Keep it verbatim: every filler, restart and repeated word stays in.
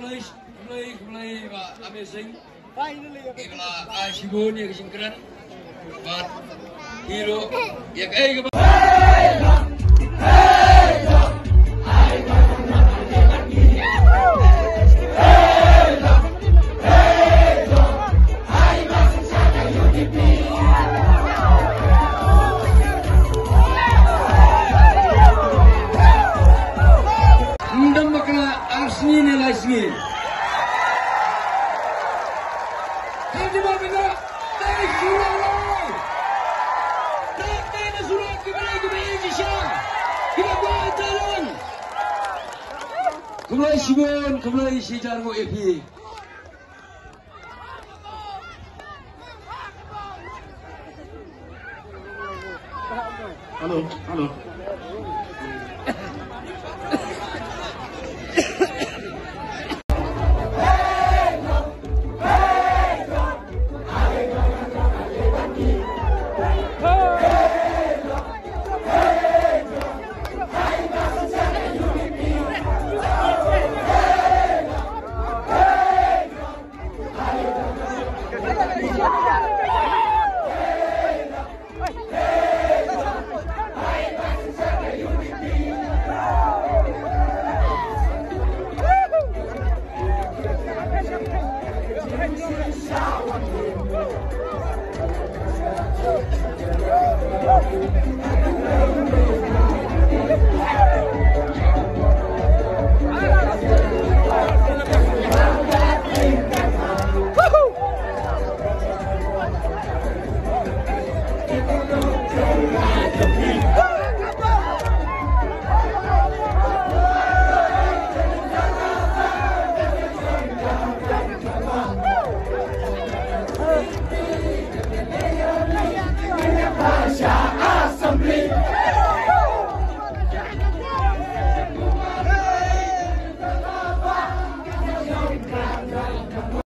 Khublei, khublei, khublei, bah, amazing. Finally, khublei, ah, shibun ïa ka jingkren. Bad, hero, ïa ka, eh, ka, Ym dam bakla ar sngi ne lai sngi. Tang jubab ina. Tang jubab ina. Tang jubab ina. Khublei shibun, khublei shihajar nguh ïa phi. Hello, hello.